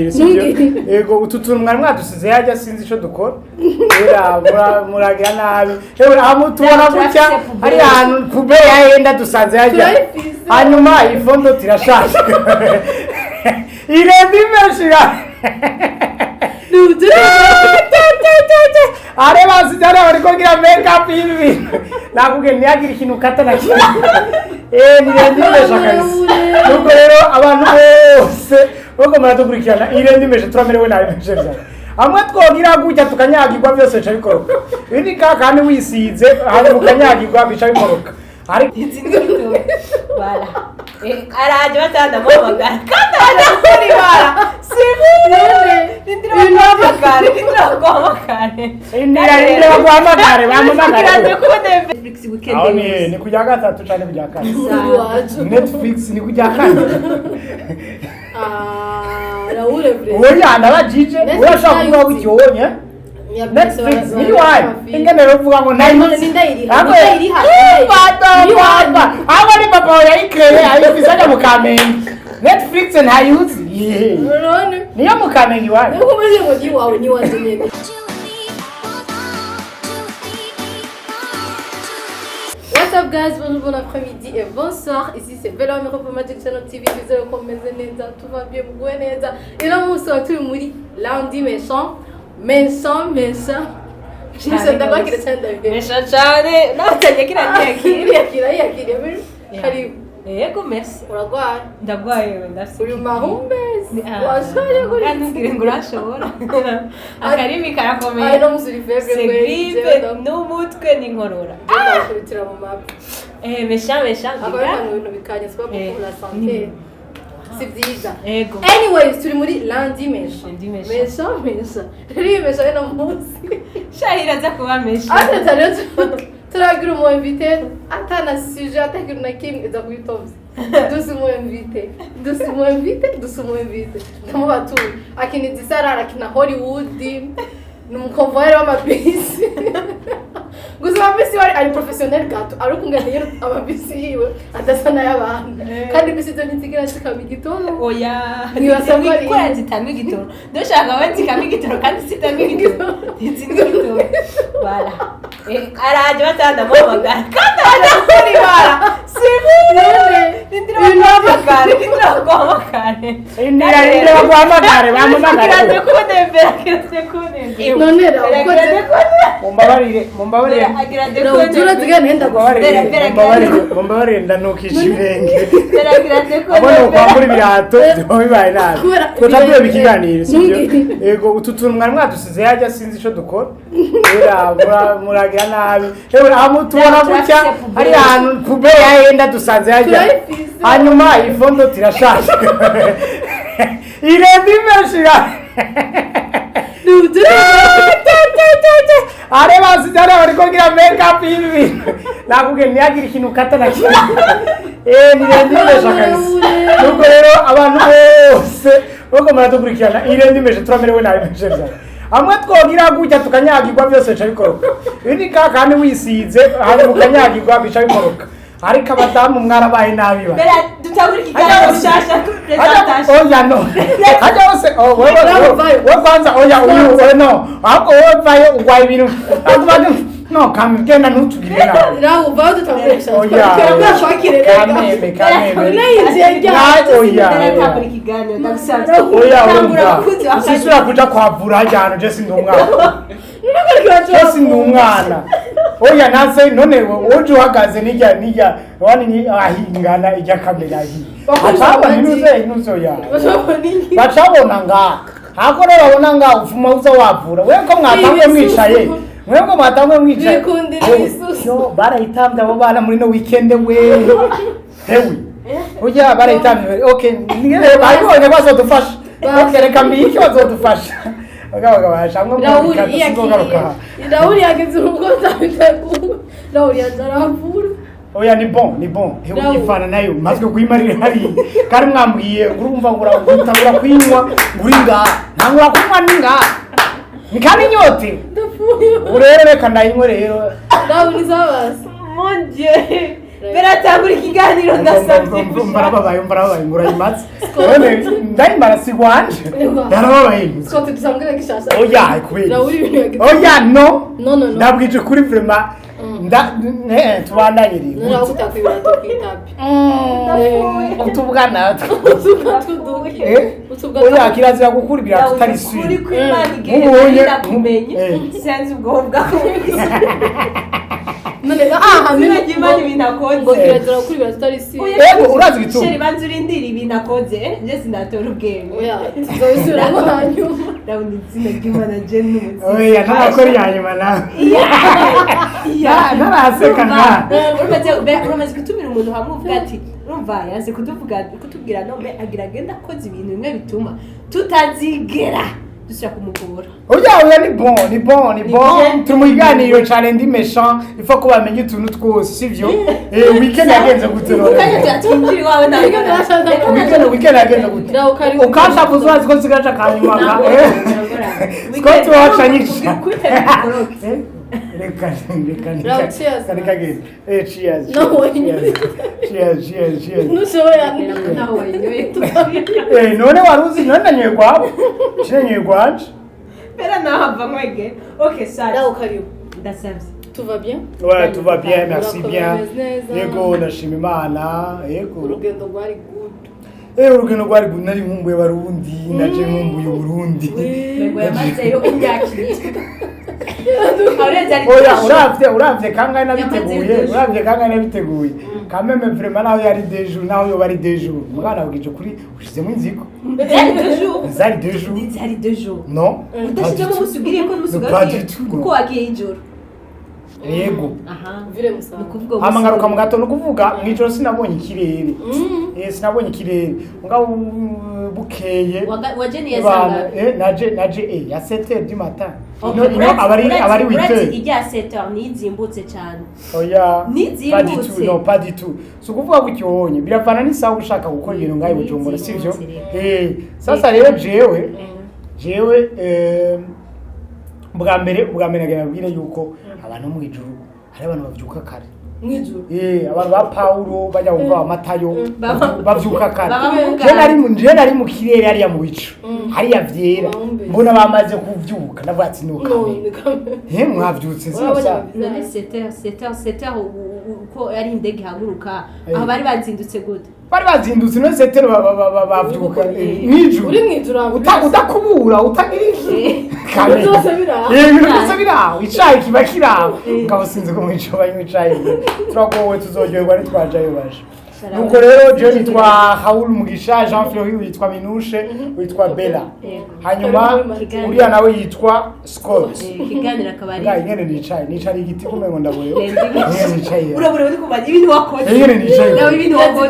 Yego, utu tuntu mwari mwadusize hajya, sinzi ico dukora. Era muragira nabi. Ewe, aho tubona gutya hari ahantu poubelle yahenda dusanze hajya. Turayifise. Hanyuma ifondo tirashaje, irenda imeshira. Are basize hariya bariko gira make up y'ibi bintu. Nakubwiye ntihagire ikintu ukata na kimwe. Nirenda imesha kabisa. Nuko rero abantu bose boko muradukurikirana, irenda imesha, turamerewe nabi imesha vyane. Hamwe twogira gutya tukanyagirwa, byose bica bikoroka. Ibi ni ka kandi wisize hanyuma ukanyagirwa, bica bikoroka. Ariko Voilà. Araje batandamuhamagara kandi arakora ibara simure. Rindira baguhamagare, rindira baguhamagare. Indira, baguhamagare, bampamagare. Kiraje kubona Netflix weekend. Aho ni kujya gatatu canke kujya kane? Iwacu. Netflix ni kujya kane. Ah, Raoul vrai. Oya, ndabajije. Netflix Urashobora kuvuga nayuzi. gutyo wonye Netflix ni iwanyu, ingene rero uvuga ngo None nindayiriha, nindayiriha. Papa, abo ni papa wawe yayikreye, ayifise ajya mu Kamenge. Netflix ntayuzi? Yeee. None Niyo mu Kamenge iwanyu. nuko umeze ngo ni iwawe, ni iwacu nyene. What's up guys, bonjour, bon après-midi et bonsoir. Ici c'est Bella Miro pour Magic Channel TV. Twizere ko meze neza, tout va bien, muguwe neza. Ino munsi wa turi muri lundi méchant, méchant, méchant. Gusa ndakwakira cyane, David. Mesha cyane nawe utangiye kiranyakira. Yakira, yakira, karibu. Yego, merci. Uragwaye? Ndagwaye we, ndafite. Uri mahumbezi. Washoye kuri. Kandi ntugire ngo urashobora, akarimi karakomeye. Ay, no munsi uri febre. C'est grippe n'umutwe n'inkorora. Ndakubitira mu mavi. Mesha mesha. Akaba ari ibintu bikanye, c'est pas pour la santé. Si byiza. Yego. Anyways, turi muri lundi méchant. Lundi méchant. Méchant, méchant. Rero iyi méchant y'uno munsi. Shahira aza kuba mesha. Atata rero turagira umu invité atana sujet, atagira na kimwe, iza kubitomza. Dusi umu invité. Dusi umu invité, dusi umu invité. Ndamubatuye. Akina igisarara, akina Hollywood. Ni umukonvoyeri w'amabisi. Gusa amabisi we ari professionnel gato, ariko ungana iyo amabisi yiwe adasa n'ay'abantu. Kandi bisi zo ntizigera zikama igitoro. Oya. Ntibasa ko ari- Gukora zitanga igitoro, ndashaka we zikama igitoro kandi zitanga igitoro, ntizitanga igitoro. Voilà. Araje batandamuhamagara kandi arakora ibara simure. None Rindira baguhamagare, rindira baguhamagare. Indira, indira baguhamagare, bampamagare. Kiraje kunembera, kiraje kunembera. None rero Kiraje kunembera. Mumbabarire, mumbabarire. Agira turazigana nenda. Mumbabarire. Bera, bera. Mumbabarire, mumbabarire, ndanukisha ibirenge. Kiraje Abona ukwambura ibirato byoba bibaye nabi. Kubera Twoca tureba ikiganiro, sibyo? Ntumbwire. Yego, utu tuntu mwari mwadusize hajya, sinzi ico dukora. Era muragira nabi. Ewe, aho tubona gutya hari ahantu poubelle yahenda dusanze hajya. Turayifise. Hanyuma ifondo tirashaje, irenda imeshira. Are basize hariya bariko gira make up y'ibi bintu. Nakubwiye ntihagire ikintu ukata na kimwe. Nirenda imesha kabisa. Nuko rero abantu bose boko muradukurikirana, irenda imesha, turamerewe nabi imesha vyane. Hamwe twogira gutya tukanyagirwa, byose bica bikoroka. Ibi ni ka kandi wisize hanyuma ukanyagirwa, bica bikoroka. Ariko abadamu mwarabaye nabi ba. Bera, dutangure ikiganiro bishasha kuri presentation. Oya, no. Hajya hose, oh, wewe Bravo, vayo. wewe kwanza, oya, uyu wewe no. Ahubwo wowe vayo, ugwaye ibintu. Ahubwo no, kamgenda ntutugire nabi. Rahu, vaho dutangure. Oya. Twakire. Kameme, kameme. Unayinjiye ryari? Oya. Bera, tangura ikiganiro, ndagusabye. Oya, Tangura urumva. mukunzi wa Sisubira kuja kwavura hajya hantu, je sindi umwana. Je sindi umwana. Oya, nase none uje uhagaze nijya nijya wani ni ahingana ijya kamera hi. Acabona inuze inuze ya. Bacabona nga hako rero babona nga ufuma uza wavura wewe ko mwatangwe mwicaye, mwewe ko mwatangwe mwicaye. Bikundira Oh, ibisusu. yo, barayitambye abo bana muri no weekend we. Hewe, ujya barayitambye. Okay, nigere bayibonye bazodufasha. Okay, reka mbike, bazodufasha. Bagabo bashamwe. Raul yakiriye. Raul yageze urugo ntabiteguye. Raul yaje aravura. Oya, ni bon, ni bon. Hewe. Raul. Ifana nayo mazwe kuyimarira hariya kandi mwambwiye ngo urumva ngo urangura kuyinywa ngo uri ngaha, ntangura kunywa ni ngaha, ni kandi inyote. Ndapfuye. Ubu rero reka ndayinywe rero. Raul ni zabasi. Mon Dieu. Beratangura ikiganiro ndasabye. Mbarababaye mbarababaye ngurayimatse. None ndayimara si gwanje. Yarababaye. Scott dusangire gishasha. Oya kubera. Raoul ibintu yagize. Oya no. No no no. Ndabwije kuri vraiment nda tubandanyiri. None aho utakwibira kwitapi. Utubwa natwe. Utubwa tuduki. Utubwa. Oya kirazira gukura ibirato utari Kuri suri. kw'Imana igihe Nk'ubonye- ndakumenye sinzi ubwo bwakumvise. None aha Izina ry'Imana ibintu akoze. Ngo kirazira gukura ibirato utari suri. Ego urazi igituma. Sheri banza urindire ibintu akoze nje sinatora ubwenge. Oya tuzobisubiramo hanyuma. Ndabona izina ry'Imana je n'umutima. Oya ntarakora iya nyuma nawe. Ntaraseka nka. Uramaze gutumira umuntu hamwe uvuga ati urumva yanze kutubwira none agira agenda akoze ibintu bimwe bituma tutazigera dusubira kumugora. Oya oya ni bon ni bon ni bon turi mu kiganiro ca Lundi Méchant il faut ko bamenya utuntu twose sivyo weekend yagenze gute Kuko none twinjira iwawe ntabwo weekend yagenze gute ukanshavuza urazi ko nsigaje akanyuma ka Scott wacanyisha reka reka Raoul, cheers. reka genda cheers No, wanyoye. cheers cheers cheers Ntushobora. Naho wanyoye. None waruzi none nanyoye gwabo nanyoye gwanje Bera naho ava nkwege. Okay, sorry. Raoul karibu. Ndasabye. Tout va bien? Ouais, tout va bien, merci Urakomeye bien. neza. Yego ndashima Imana, yego. Urugendo rwari good. Urugendo rwari good, nari nkumbuye Barundi, naje nkumbuye Burundi. Mbego yamazeyo imyaka ibiri. Oya, uravye kangahe nabiteguye, Yamaze uravye kangahe nabiteguye. Kameme vraiment naho yari deux jours, naho yoba ari deux jours. Mugana abwije kuri ushizemo inziko. Zari deux jours. Zari deux jours. Zari deux jours. Non. Udashizemo umunsi ugiriye ko n'umunsi Pas ugarukiye du tout, non. kuko wagiye ijoro. Yego. Aha. Vire musaza. Ni ukuvuga Hama ngaruka mu gatondo kuvuga mw'ijoro sinabonye ikirere. Sinabonye ikirere. Mugabo bukeye. Wajeni yasanga. Naje ya 7h du matin. Ino abari 8h. Ijya 7h nizimbutse cyane. Oya. Nizimbutse. Pas du tout, non, pas du tout. So kuvuga gutyo wonye biravana n'isaha ushaka gukora ibintu ngaho Bujumbura sivyo? Sasa rero jewe bwa mbere nagira nabwire yuko abantu mu ijuru hari abantu bavyuka kare. Mwijuru. Abantu ba Paulo bajya kumva ba Matayo bavyuka kare. Je nari mu kirere hariya mu bicu. Hariya vyera. Mbona bamaze kuvyuka ndavuga ati no kame. Mwavyutse sasa. None 7h 7h 7h uko ari indege ihaguruka aho bari bazindutse gute? Bari bazindutse none 7h bavyuka mwijuru. Uri mwijuru utakubura utagira iki. Byose biraho. Ibintu byose biraho. Icayi kiba kiraho. Ngabo sinzi ko mwijuru banywa icayi. Turagowe tuzoryoherwa nitwajayo baje. Nuko rero je nitwa Raoul Mugisha, Jean Fleury witwa Minushe, witwa Bella. Hanyuma uriya nawe yitwa Scott. Ikiganiro akaba ari Nga ingene nicaye igiti kumengo ndaboyo. Ingene nicaye. Urabura uri kumenya ibintu wakoze. Ingene nicaye. Nawe ibintu wakoze.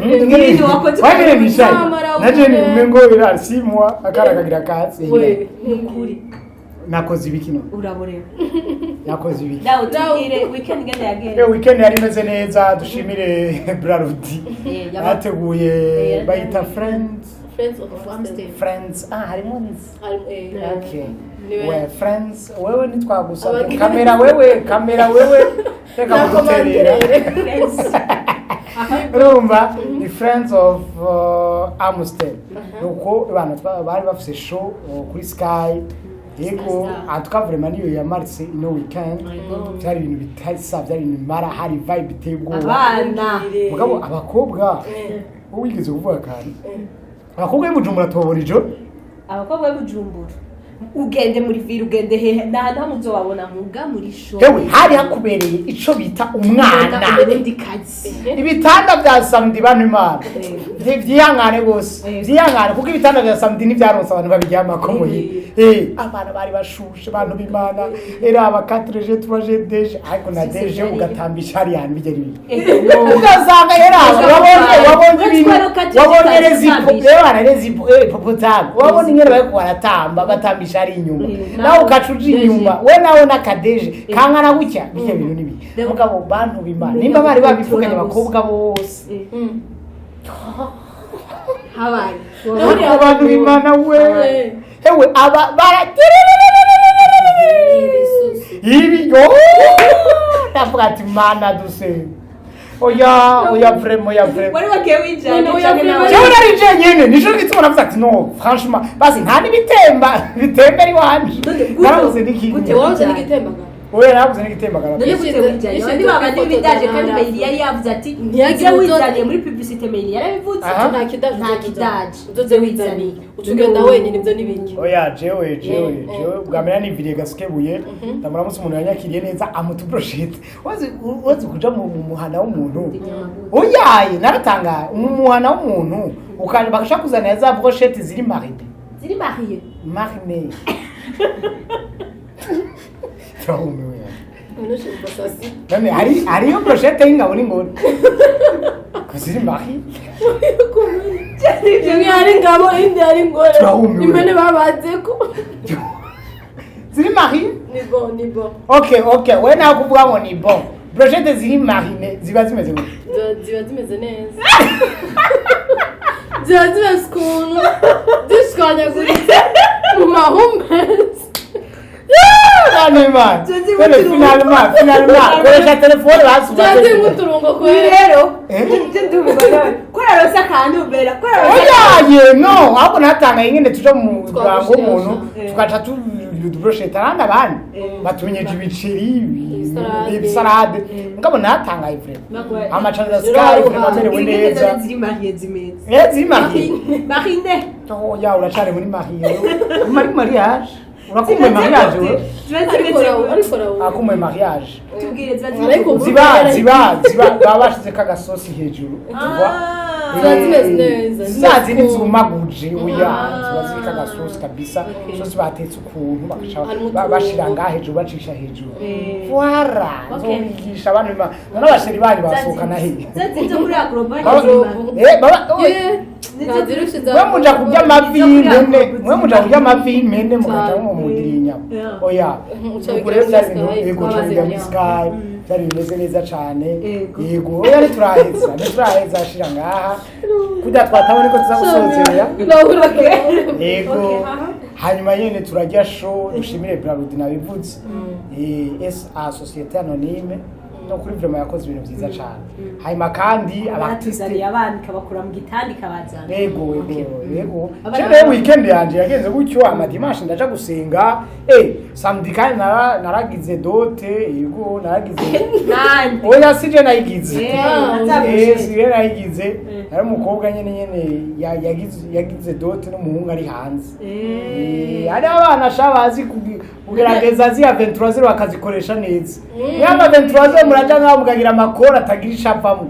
Ibintu wakoze. Wagene nicaye. Naje ni umengo ira simwa akara kagira katsi. We nukuri. Nakoze ibiki no? Uraborera. Nakoze ibiki. Dawo tubwire weekend ngende yagenda. Weekend yari imeze neza dushimire Brarudi. Bateguye bayita Friends. Friends of Amsterdam. Friends. Harimo nzi. Okay. Niwe. We friends wewe nitwagusabye kamera wewe reka kuduterera. Urumva ni Friends of Amsterdam. Nuko abantu bari bafise show kuri Sky. Yego, en tout cas vraiment niyo yamaritse ino weekend. Byari ibintu bitasa, byari ibintu mara hari vibe iteye ubwoba. Abana. Mugabo abakobwa wowe wigeze kuvuga kandi. Abakobwa b'Ibujumbura tubabona ijoro. Abakobwa b'Ibujumbura. Ugende muri ville ugende hehe nta hantu muzobabona muga muri show. Hewe hari hakubereye ico bita umwana. Ibitanda bya samedi bantu Imana. Vyihangane gose. Vyihangane kuko ibitanda bya samedi ntivyaronse abantu babiryamako muhira. Abana bari bashushe bantu b'Imana. Era aba 4G 3G DG ariko na DG ugatambisha hari hantu bijya bibi. Ugasanga era wabonye ibintu wabonye rezipo era rezipo popotable. Wabonye ingene bariko baratamba batambisha ari inyuma. Nawe ukacuja inyuma. We nawe nakadeje kankana gutya bijya bintu nibi. Mugabo bantu b'Imana nimba bari babivuganye abakobwa bose. Habaye. Abantu b'Imana we. Ewe aba bara ibi yo ndavuga ati mana dusenga. Oya, oya vraiment, oya vraiment. Wari wagiye wijanye Oya, canke nawe? Jewe nari jenyene, nico gituma navuze ati no, franchement, basi nta n'ibitemba, bitemba ari wanje. None gute- Narabuze n'ikintu. gute Wabuze n'igitembagara. Oya, narabuze n'igitembagara. None gute wijanye? Abandi babandi b'ibidaje kandi Meili yari yavuze ati Ntiyagire uze wizaniye muri publicité. Meili yarabivuze. Aha. Nta kidaje. Nta kidaje. Uzoze wizaniye, utugenda wenyine, ibyo n'ibiki? Oya, jewe jewe jewe bwa mbere niviriye Gasukebuye, ndamuramutse umuntu yanyakiriye neza, amuta brochette. Wazi kuja mu muhana w'umuntu, oyaye, naratangaye, mu muhana w'umuntu ukanje bakashaka kuzanira za brochette ziri marinées. Ziri mariées. Marinées. Turahumiwe. Minushe kuva saa sita. None hari hariyo brochette y'ingabo n'ingore ko ziri mariées? Imwe ari ingabo, indi ari ingore. Turahumiwe. Impene babaze ko Ziri mariées. Ni bon, ni bon. Okay, we nawe kuvuga ngo ni bon, brochette ziri marinées ziba zimeze gute? Ziba zimeze neza, ziba zimeze ukuntu zishwanyaguritse mu mahumbezi. Hanyuma Tuzi none muturungo. Finalement koresha telefone Ziba basubaze. zirimo uturungo Ibi kwera. rero Eh? ibyo ndumva nawe ko yarose akantu mbera ko yarose. Oyaye, no, ahubwo natangaye ingene tuja mu muryango w'umuntu Eh. tugaca tudubroshete arandi, abandi batumenyeje ibiceri, Ibisarade. ibisarade. Mugabo natangaye vraiment, amacaza Rero sky vraiment amerewe Ingene neza. ziri mariées zimeze. Eh, ziri mariées. Marinées. Oya, uracari muri mariée, muri mariage, urakumbuye mariage we? Ziba Ariko zimeze. ariko rawu. Akumbuye mariage. Tubwire, ziba Ariko zimeze. Ziba baba bashizeko agasosi hejuru, tu vois? Ziba zimeze neza. Za zindi zumaguje, oya. Ah. Ziba ziriko agasosi kabisa, sosi batetse ukuntu bagaca Harimo bashira uturungo. ngaha hejuru, bacisha hejuru. Eh. Voilà. Okay. Nzobigisha abantu none abasheri banyu basohokana hehe? Za zindi zo muri Agrobank. Baba Ntazirusha. Mwe muja kurya amafi y'impene, mwe muja kurya amafi y'impene, mugaca Cyane. mumudira inyama. Yeah. Oya. Uca Ubwo wigira rero byari muri ibintu Sky, yego, uca twabaze wigira muri inyama. Sky, byari bimeze neza cane. Yego. Yego, oya, ntituraheza, shira ngaha kurya twatabona ko tuza gusozera. Yego. Okay, aha. Hanyuma nyene turarya show, dushimire Brarudi, nabivuze, SA Société Anonyme, no kuri vraiment yakoze ibintu vyiza cane. Hanyuma kandi aba artiste Batuzaniye abana, ikabakura mu gitanda ikabazana. Yego. Abana Je rero weekend yanje yagenze gutyo. Ama dimanche ndaja gusenga, samedi kandi naragize dot, yego, naragize. Nande? Oya, sije nayigize. Eh, sije nayigize, nari umukobwa nyene yagize dot n'umuhungu ari hanze. Hari abana sha bazi kugerageza ziya 23 bakazikoresha neza. Niyo ama 23 muraja nkaho mukagira amakora atagira icapamwo.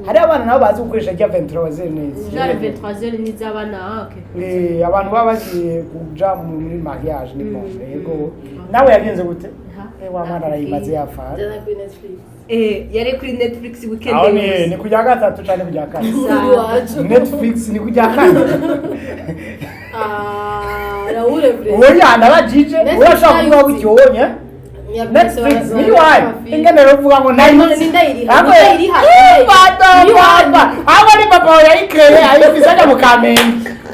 Hari abana nabo bazi gukoresha rya 23 neza. Genre 23h ni z'abana, ah, okay. Abantu baba bagiye kuja muri mariage, ni bon. Yego, nawe yagenze gute? Wa mwana arayimaze yafara. Jana kuri Netflix. Yari kuri Netflix weekend Aho ni yose. ni kujya gatatu canke kujya kane? Iwacu. Netflix ni kujya kane. Ah, Raoul vrai. Oya, ndabajije. Netflix Urashaka kuvuga nayuzi. gutyo wonye Netflix ni iwayo, ingene rero uvuga ngo None nayuzi. nindayiriha, Ahubwo- nindayiriha, Eh, papa, Ni iwanyu. papa. Ahubwo ni papa wawe yayikreye, ayifise ajya mu Kamenge.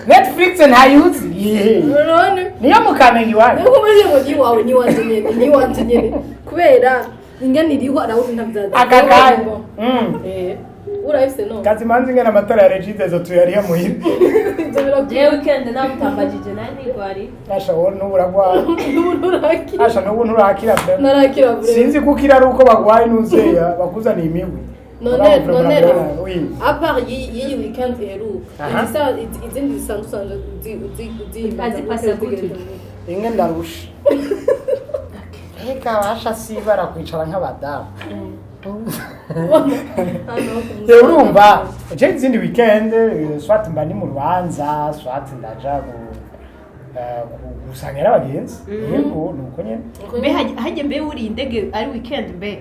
Netflix ntayuzi? Yehe. None Niyo mu Kamenge iwanyu. nuko muri ngo ni iwawe, ni iwanje nyene, ni iwanje nyene, kubera ingene iriho Raoul ntabyazi. Aka kanya. Urayifise no? Kazimanzi, ingene amatara ya Regideso tuyariha muhira. Ibyo birakwiye. Jewe weekend namutambagije nari nigwari. Asha, wowe n'ubu uragwara. N'ubu nturakira. Asha, n'ubu nturakira pe. Narakira bure. Sinzi kuko ari uko bagwaye n'uzeya bakuzaniye imigwi. None none Oui. à part y'iyi weekend iheruka, Aha. izindi zisanzwe usanzwe uzi Azipasa gute? Inge ndarusha. Reka basha, sibara kwicara nk'abadamu. Yewe, urumva je izindi weekend, soit mba ndi mu rubanza, soit ndaja gusangira n'abagenzi. Yego, nuko nyene. Mbe hajye mbe wuriye indege ari weekend mbe?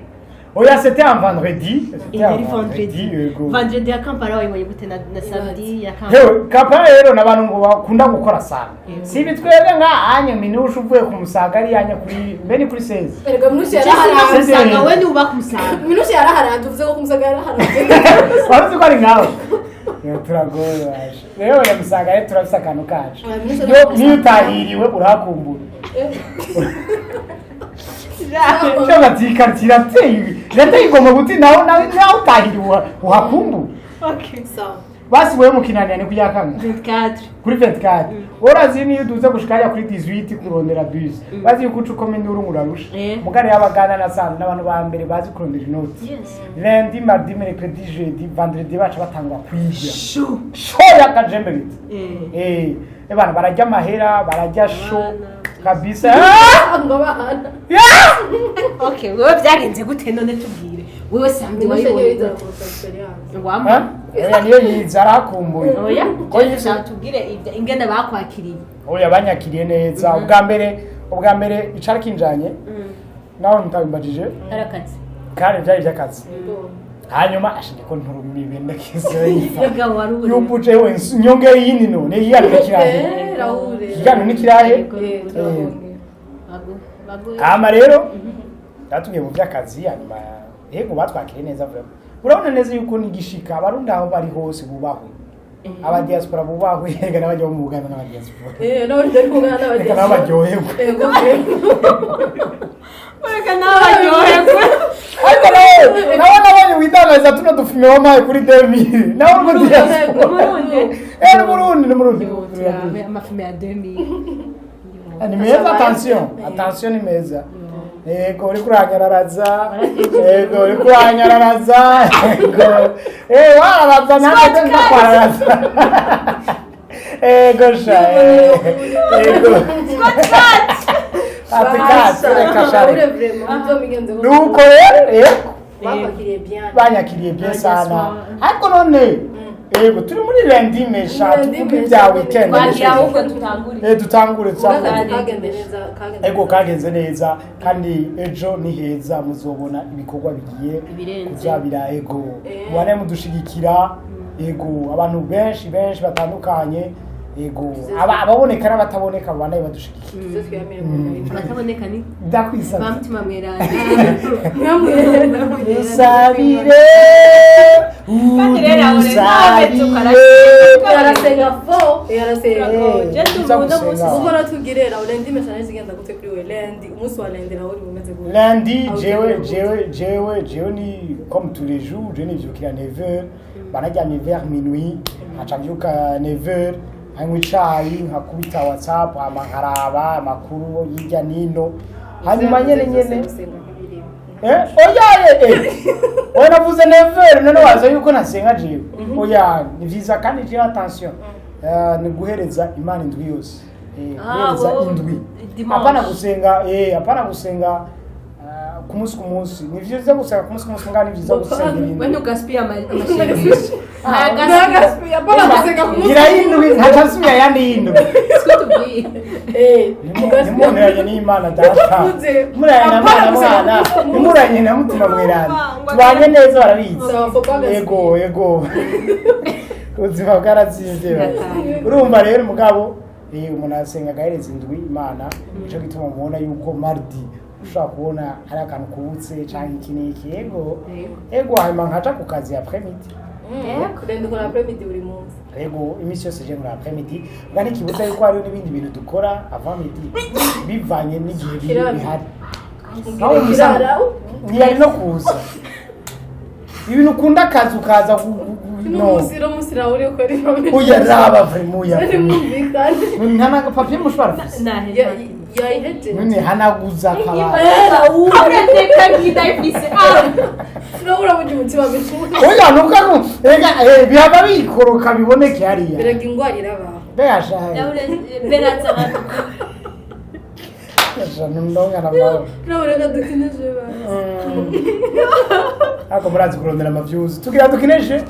Oya, c'était un vendredi. C'était un Yari vendredi. Yego. Vendredi ya Kampala wayibonye gute na samedi ya Kampala? Hewe, Kampala rero n'abantu ngo bakunda gukora sana. Yego. Si bitwebwe nka anye minusha uvuye ku Musaga ari anye kuri mbe ni kuri 16. Erega Minushe Jesse yaraharanze. Musaga, we nuba kumusaga. Minushe yaraharanze, uvuze ko kumusaga yaraharanze. Wari uzi ko ari nkawe? Yo, turagoye waje. Rero oya, Musaga rero turafise akantu kacu. Oya, Minushe Yo, ntabwo niyo utahiriwe urahakumbura. Cyangwa ati quartier irateye irateye igomba guti nawe nawe nawe utahiri uhakumbu. Okay. Sawa. Basi wewe mukinanira ni kuyakanga 24. Kuri 24 urazi niyo uduze gushika hariya kuri 18 kurondera bus, bazi yuko uca ukoma induru ngo urarusha. Mugari y'abagana na sana n'abantu ba mbere bazi kurondera inoti. Lundi, mardi, mercredi, jeudi, vendredi baca batangwa kwiga. Shu. Sho yakajembe bita. Ebana barajya amahera, barajya sho Abana. kabisa. Ah! Ngo abana. Yeah! Okay, wewe byagenze gute none? Tubwire. Wewe samedi Nimushe niyo wayibonye. yiza kurusha experience. Wama. Ha? Oya, niyo yiza arakumbuye. Oya. Ko yize. Tubwire ingene bakwakiriye. Oya, banyakiriye neza. Ubwa mbere icara kinjanye nawe mutabimbajije. Arakazi. Kandi byari by'akazi. Yego. Hanyuma ashinge ko nturumibe ndakize. Yego, wari uri. Yupuje we nyongera yindi none ikiganiro kirahe? Raoul. Ikiganiro ni kirahe? Yego. Turabonye. Bagu. Bagu. Hama rero batubwiye mu by'akazi, hanyuma yego batwakiriye neza vraiment. Urabona neza yuko nigishika Abarundi aho bari hose bubahwe, aba diaspora bubahwe, reka n'abajya bo mu Buganda n'aba diaspora. Nawe ndari kugana reka nabo baryoherwe. Yego. Ureka nawe baryoherwe. Ariko nawe nabonye widangariza tuno dufime wampaye kuri 2000, nawe urwo diaspora. Umurundi. N'Umurundi, n'Umurundi. Amafilme ya 2000. Ni meza, attention, attention, ni meza. Yego, uriko uranyararaza, yego, uriko uranyararaza, yego, wararaza nanjye ndakwararaza, yego sha, yego, ati kati reka sha, Raoul reka. vraiment muzomigenze. Nuko rero yego Bakwakiriye bien. Banyakiriye bien sana. Diaspora. Ariko none yego turi muri lundi mesha, Lundi tuvuge mesha. ibya weekend. Twagira ahubwo tutangure. Dutangure, dutangure. Akazi kagenze neza, kagenze. Ego, kagenze neza kandi ejo ni heza, muzobona ibikorwa bigiye Ibirenze. kuzabira. Ego, mubane mudushigikira, ego, abantu benshi benshi batandukanye, ego, ababoneka n'abataboneka babane badushigikira. Tuze twiyamire mu Abataboneka ni Ndakwisabye. ba mutima mweranda. Usabire. Kandi rero aho rero nawe Udusabire. Yarasenga fo, yarasenga. Je Uza uno munsi gusenga. Ubwo natubwire Raoul, lundi mesha zigenda gute kuri we? Lundi, umunsi wa lundi Raoul umeze gute? Lundi, Aho jewe utegura. jewe jewe jewe ni comme tous les jours, je nivyukira 9h, banaryamye vers minuit, nkaca mvyuka 9h, nkanywa icayi, nkakubita WhatsApp, hama nkaraba amakuru hirya nino, hanyuma nyene nyene. Gusenga nk'ibirimo. Oya, oya, navuze 9h, none waza yuko nasenga jewe? Oya, ni vyiza kandi jewe, attention, ni guhereza Imana indwi yose. Ah, Guhereza wowe, indwi. Dimanche. Hapana gusenga, hapana gusenga ku munsi ku munsi. Ni vyiza gusenga ku munsi ku munsi, mugabo ni vyiza gusenga We indwi. ntugaspire amasengesho. Nagaspire, apana gusenga ku munsi. Ngira indwi nkaca nsubira ayandi y'indwi. Siko tubwiye. Ntimunteranye n'Imana Data. Uvuze. Muranye na Apana Mwana gusenga Mwana, ku munsi. ntimuranye na Mutima Mweranda. Ngo Tubanye neza barabizi. Sawa, faut pas gaspiller. Ego, ubuzima bwarazimvye. Birataye. Urumva rero mugabo, umuntu asenga agahereza indwi Imana, nico gituma mubona yuko mardi ushobora kubona hari akantu kubutse canke iki n'iki, ego. Yego. Ego, hanyuma nkaja ku kazi après midi. Lundi ukora après midi buri munsi. Ego, iminsi yose je muri après midi, mbwa ntikibuza yuko hariho n'ibindi bintu dukora avant midi bivanye n'igihe biri Kiraro. bihari. Ubwire Aho musa- kirara. Ntiyari no kuza ibintu ukunda akazi ukaza no. N'umunsi n'umunsi Raoul ukora impamvu. Oya, raba vraiment, oya. Nari mwumvikane. Nta n'agapapuro mushobora kufise. Yayihejeje. None hanaguza akabati. Urateka nk'idayifise. Raoul urabona umutima bicuye. Oya, nuko reka bihava bikoroka biboneke hariya. Biraga ingwara irabaho. Mbega Beratsa. sha ndonga na mawe. Raoul reka dukinishe basi. Ariko murazi kurondera amavyuzi, tugira dukineshe.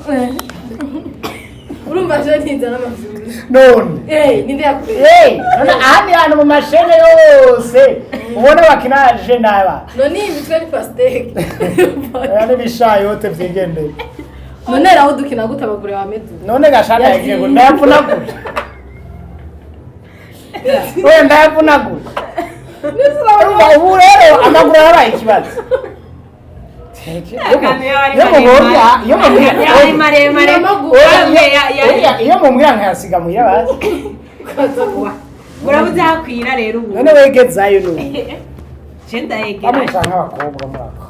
Urumva je ntinza n'amavyuzi. None Ninde yakubwiye? None ahandi hantu mu mashene yose ubona bakina je n'aba? None iyi mitwe ni pastèque. Oya, n'ibishayote vyigendeye. None Raoul dukina gute abagore ba Medu? None gashaka yagiye ngo ndayavunagura, oya, ndayavunagura. Urumva ubu rero amaguru yabaye ikibazo. Iyo mubonye, iyo mubwira Yari maremare. Oya, iyo mubwira nkayasiga muhira bazi. Urabuze hakwira rero ubu. None wegezayo n'ubu. Je ndayegera. Bamwe canke abakobwa muri ako.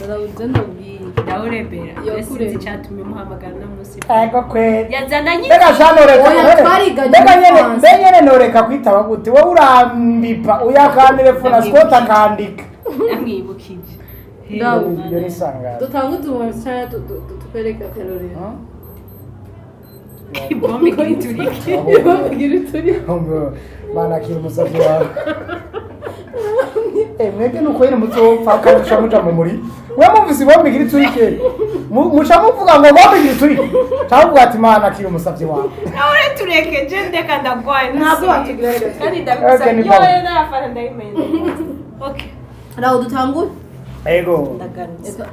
Ndabuje ndabwiye. Ndawurebera. Yo, Sinzi kure. icyatumye muhamagara uno munsi. Ego kweli. Yazana nyine. Mbega sha noreka Oya, twariganye mbega muri nyene France. mbe nyene noreka kwitaba gute? Wowe urambipa uyakantelefona Scott akandika. Ndamwibukije. Ndawu. Ibyo ni sangara. Dutange utuntu cyane tupereke akarorero. Ibombe iturike. Gira uturi. Mana kiri umusatsi wawe. Eh, mwebwe nuko nyene muzopfa kandi muca muja mu muri. We mumvise ibombe igira iturike. Muca muvuga ngo bombe igira iturike. Ca muvuga ati Mana kiri umusatsi wawe. Nawe tureke je ndeka ndagwaye. Ntabwo watubwira reka. Kandi Okay, ndagusabye. ni Yo bon. narafata ndayimenya. Okay. Raho dutangure. Ego. Ndagarutse.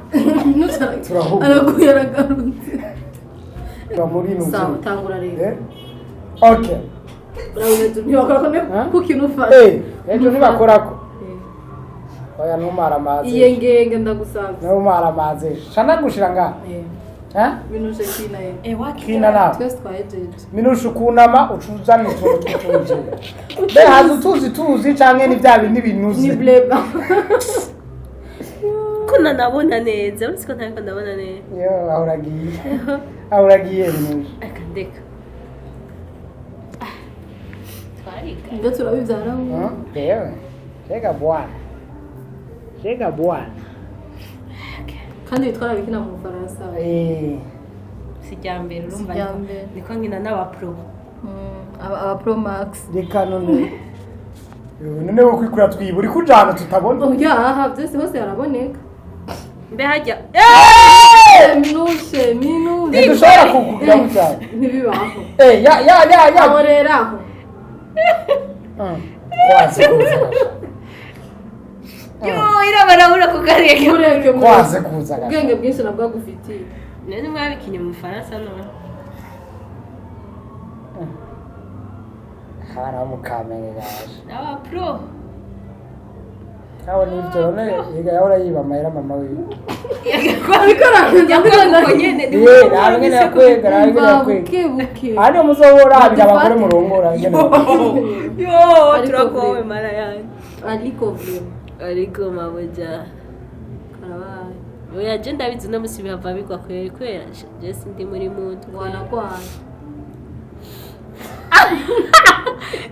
Turahuga. Araguye aragarutse. Ba muri nuzu. Sawa, tangura rero. Eh? Okay. Raho ntibakora ko Huh? kuko ikintu ufashe. Eh, ejo ntibakorako. Oya ntumara amazi. Iye ngenge ndagusabye. Ntumara amazi. Shana gushira ngaha. Eh, Eh? Minuje kina ye. Eh wakina. Kina nawe. Twese twahejeje. Minusha ukunama ucuzana utuntu tw'utuzi. Mbe haza utuzi tuzi canke ni bya bindi binuze. Ni bleba. Ko nanabona neza. Uretse ko ntariko ndabona neza. Yo, aho uragiye. Aho uragiye Minusha. Aka ndeka. Twariga. Ibyo turabibyara. Yewe. Shega bwana. Shega bwana. Kandi bitwara bikina mu Bufaransa. Eh. Sijyambere urumva Sijyambere. niko nkina n'abapro. Aba Pro Max. Reka none. Yewe, none wo kwikura twiba uri kujana tutabona. Oya, aha byose hose haraboneka. Mbe hajya. Minuje, minuje. Ntidushobora kukugira gutya. Ntibibaho. Eh, ya ya ya ya. Aho rero aho. Kwaze kuza. Yo irabarabura kukareka. Mureke mureke. Kwaze kuza. Ubwenge bwinshi nabwo agufitiye. None mwabikinye mu Bufaransa none. Abana bo mu Kamenge gaje. N'abapro. Aho nivyo none yiga yahora yiba amahera mama wiwe. Ariko Yakwega nyene. Ye, nawe nyene yakwega, nawe nyene yakwega. Buke buke. Aha niho muzobora abagore murongora nyene. Yo Ariko turakowe vre. mara yanjye. Ariko vure. Ariko mabuja. Karabaye. Oya je ndabizi no musi bihava bigwa kweri kwera je sindi muri muntu. Wanagwaye.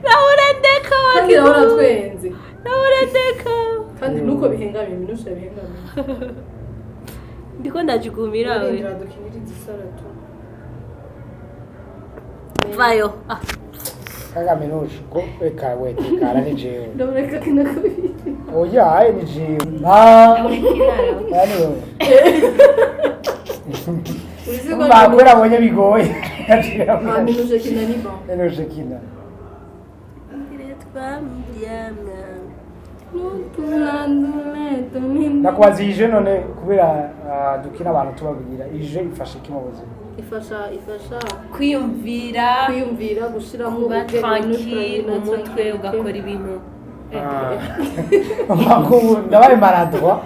Nahora ndeka Kandi urabona twenze. Nahora ndeka. Kandi nuko bihengamye minusha bihengamye. Ndiko ndajugumira we. Barindira dukinire igisara tu. Vayo. Ah. Kaka minusha ko eka we tekara ni jewe. Ndamureka kina kabiri. Oya aye ni jewe. Ah. Yani wewe. Uzi ko Bakwera abonye bigoye. Ah, minuje kina ni bon. Minusha kina. Nakubaza ije none kubera dukina abantu tubabwira ije ifasha iki mu buzima? Ifasha ifasha Kwiyumvira. kwiyumvira gushiramo Kuba ubwenge tranquille mu mutwe ugakora ibintu. Makuru ndabaye maladroit.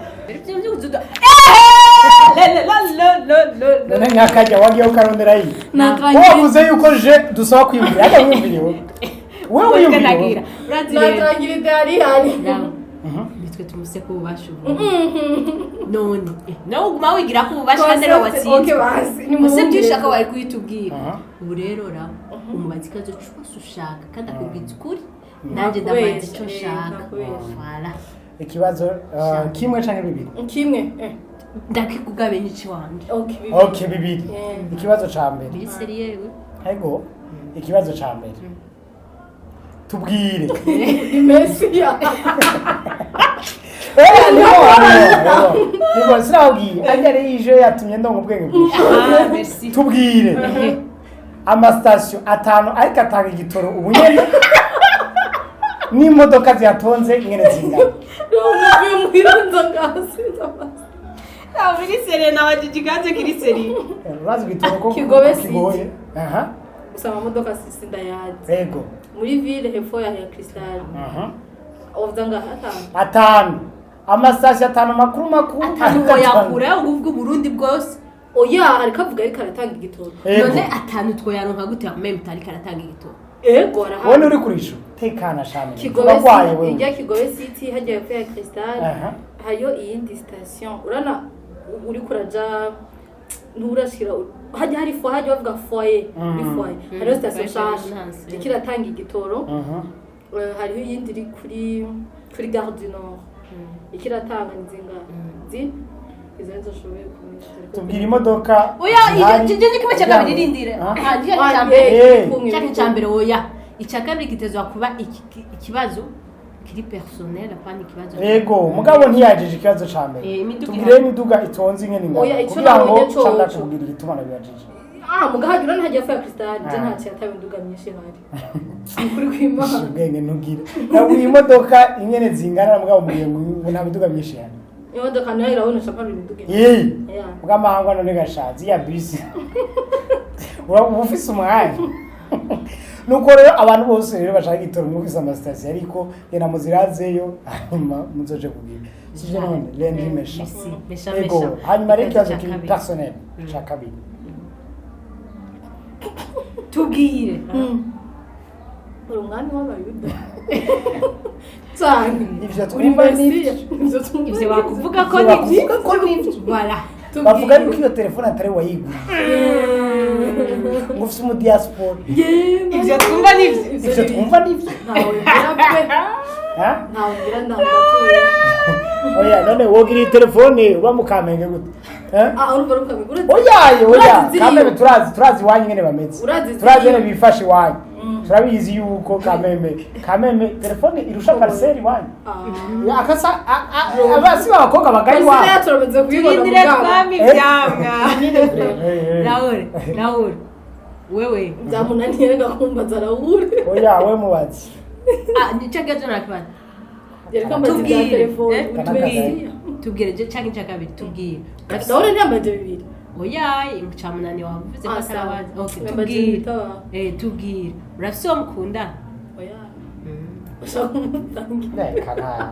None nkakajya wagiye ukarondera iyi. Na Wavuze yuko je dusaba kwiyumvira. Ariko wiyumviriye wowe. Wewe wiyumviriye. Na tranquillité hari hari. Nitwe tumuse ko ububasha ubu none nawe uguma wigira ko ububasha kandi ariwe Okay watsinze basi. Ni gusa ibyo muwumvire. ushaka wari kuhitubwira Aha. ubu rero ra umubaza ikibazo cyose ushaka kandi akubwiza ukuri nanjye ndamubaza icyo nshaka Ntakubesha. Voilà. Ikibazo kimwe canke bibiri. Kimwe. Eh. ndakikugabe n'ici wanje Okay. bibiri. Okay bibiri. Yeah. Ikibazo ca mbere. biri seriyewe Ego. Ikibazo ca mbere. Tubwire. Ni Messi. Eh, niho. Niho sinabwiye. Ajya ari ije yatumye ndonga ubwenge bwinshi. ah merci Tubwire. Amasitasiyo atanu ariko atanga igitoro ubu nyene n'imodoka ziyatonze ingene zingana. Umuvuye muhira nza ngasi. ntabwo biri seriye nabajije ikibazo kiri seriye Urazi igitoro ko Kigobe ko kigoye. Aha. Gusa amamodoka sisi ndayazi. Ego. Muri ville hepfo ya Crystal. Aha. Ovuga ngaha atanu. Atanu. Amasitasiyo atanu makuru makuru. atanu ariko ngo yakura ubu Burundi bwose Oya ariko avuga ariko aratanga igitoro. Ego. none atanu twoyaronka gute meme tariko aratanga igitoro Ego Wowe arahari. uri kurisha. Tekana shame. Kigobe Uragwaye City, wewe. ijya Kigobe City hajya hepfo ya Crystal. Aha. Hariyo iyindi station urana uri kuraja nturashira hajya hari fo hajya bavuga foyer ni foyer, hariyo station Foyer nshasha permanence. iriko iratanga igitoro. Hariho iyindi iri kuri Gare du Nord iriko iratanga ni zingahe izo nizo nshoboye kumenya. Tubwira imodoka Oya, zihari. icyo ni kimwe cya kabiri, rindire. Ah. Ah, nicyo Ah, cya mbere. Eh. Cya cya mbere, oya, icya kabiri gitezwa kuba ikibazo kiri personnel, apana ikibazo. Yego, mugabo ntiyajije ikibazo ca mbere. Imiduga Tubwire ihari. imiduga itonze ingene ingana Oya, ico kugira ngo nabonye coco. ca ndakubwira igituma nabibajije. Ah, mugahagira urabona hajya hepfo ya Crystal je Ah. nta yataye imiduga myinshi ihari. Ni ukuri kw'Imana. Ubwenge ntugire ntabwo iyi modoka ingene zingana, mugabo mubwiye ngo nta miduga myinshi ihari. Imodoka nayo irabonesha ko hari imiduga ihari. Yeee. Yeah. Bw'amahangwa none gashatsi ya bisi uba ufise umwanya. Nuko rero abantu bose rero bashaka igitoro, mwumvise amasitasiyo, ariko genda muzirazeyo, hanyuma muzoje kugira sivyo none Lendi Mesha. Merci. Mesha. Ego. Mesha. Hanyuma rero ikibazo cya kiri kabiri. personnel ca kabiri. Tubwire. Uri umwami w'Abayuda cyane. Ivyo Uri twumva Mesiya. nivyo. Ivyo twumva Ivyo nivyo. bakuvuga ko Ivyo nibyo. bakuvuga ko nivyo. Voilà. Tubwire. Bavuga yuko iyo telefone atari wayiguriye, ngo ufise umudiaspora. Yewe. Ivyo twumva nivyo. Ivyo twumva nivyo. Ntawe ngira pe. Ha? Ntawe ngira, ntawe ndatuye. Oya, none wogira iyi telefone uba mu Kamenge gute? Eh? Ah, urumva rukamenya. Oyaye, oya. Urazi ziriyo. Kameme turazi iwanyu ingene bameze. Urazi ziriyo. Turazi ingene bifashe iwanyu. Turabizi yuko Kameme telefone irusha parcelle iwanyu. Ah. Akasa abasi b'abakobwa bagaye Parcelle iwanyu. turamaze kuyibona Turindire mugabo. twame Eh? ivyamwa. Eh, eh. Raul, Raul, wewe. Byamunaniye reka kumbaza Raul. Oya, we mubazi. Ah, nicyo kibazo nakibaza. Yereka mbaza ibya Tubwire. telefone. Eh? Uri Tubwire. Mesiya. Tubwire je canke icya kabiri, tubwire. Raul ntiyambaje bibiri. Oya, camunani wavuze ko Ah, sawa. atarabazi. Okay, Yambaje tubwire. ibitabo. Eh, tubwire. Urafise uwo mukunda? Oya. Ushaka kumutangira. Reka nta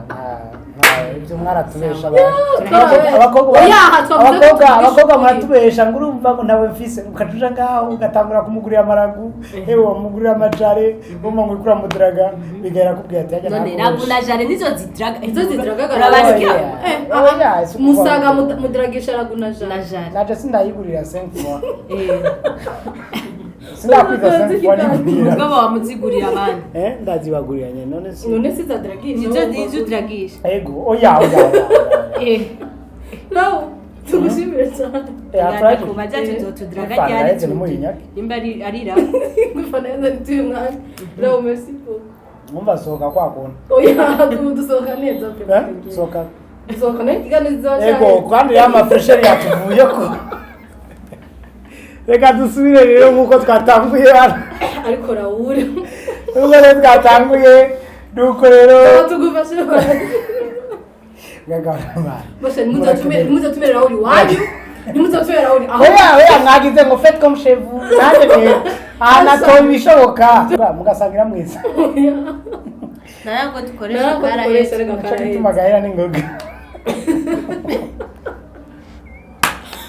ibyo mwaratubesha abantu. Twabaye. Abakobwa Oya, twavuze ko abakobwa tuvugisha abakobwa ukuri. muratubesha ngo urumva ngo ntawe mfise, ukacuja ngaho ugatangura kumugurira amaragu, ewe wamugurira amajare, urumva ngo uriko uramudaraga, bigahera akubwira ati hajya. None ragu na jare nizo zidraga. Izo zidraga. Urabasya. Oya. Eh, Oya, si ukuvuga. Musaga mudaragisha ragu na Na jare. jare. Naje sindayigurira 5 fois. Eh, Sindakwiza 5 fois nigurira. mugabo wamuzigurira abandi. Eh, ndazibagurira nyene none si. None sizadaragisha. Nizo udragisha. Ego, oya, oya, oya, oya. Eh, Raul, tugushimire cyane. Eh, tuganda aturaje. kubaza tuzotudraga Ifana ryari. yaheze ntimuyinyage. Nimba ari Raul. Gufana neza ntituye umwanya. Raul, merci beaucoup. Mwumva sohoka kwa kuntu. Oya, dusohoka neza pe. Eh, sohoka. Dusohoka neza ikiganiro cyane. Ego, kandi ya mafresheri yatuvuye ko. Reka dusubire rero nk'uko twatanguye hano. Ariko Raul. Nk'uko rero twatanguye, nuko rero Tugufashe. Bose nimuzatumire Raul iwanyu. Nimuzatumire Raul aho. Oya, oya, mwagize ngo faites comme chez vous. Nanjye rero aha natoye ibishoboka mugasangira mwiza. Ntabwo dukoresha Ntabwo dukoresha karahetse. reka Nico karahetse. gituma gahera n'ingoga.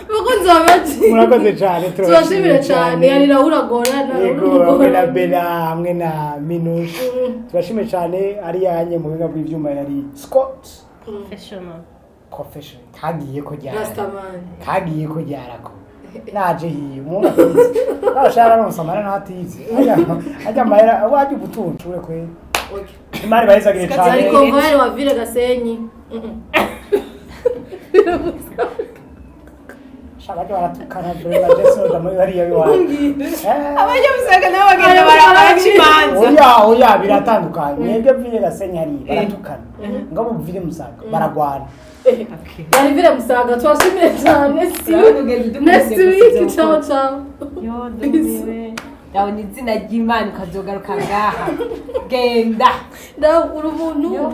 Bakunzi ba Magic. Murakoze cyane. Tubashimire cyane. Yari Raul agorana. Yego, hamwe na Bella, hamwe na Minush, tubashimire cyane. Ari yanye mu buhinga bw'ibyuma yari Scott. Professional. Profession kagiye ko ryara. Rastaman. Kagiye ko ryarako naje hiye umuntu atize nabashara aronsa amahera ntatize ajya amahera wajya ubutunzi ure kwe. Okay. Imana ibayizagire Scott cyane. Yari convoyeur wa ville Gasenyi. Sha, bajya baratukana dore na Jason Oda muri hariya biwanyu. Eh. Abanyamusaga nabo bagenda baraca imanza. Oya, oya, biratandukanye. Mwebwe vile Gasenyi hariya baratukana, ngo muvire Musaga baragwana. Yari ville Musaga. Tubashimire cyane. See you next week. Ciao ciao. Yo, ndumiwe. Ndabona izina ry'Imana ukazogaruka ngaha. Genda. Raul, uri umuntu. Yo.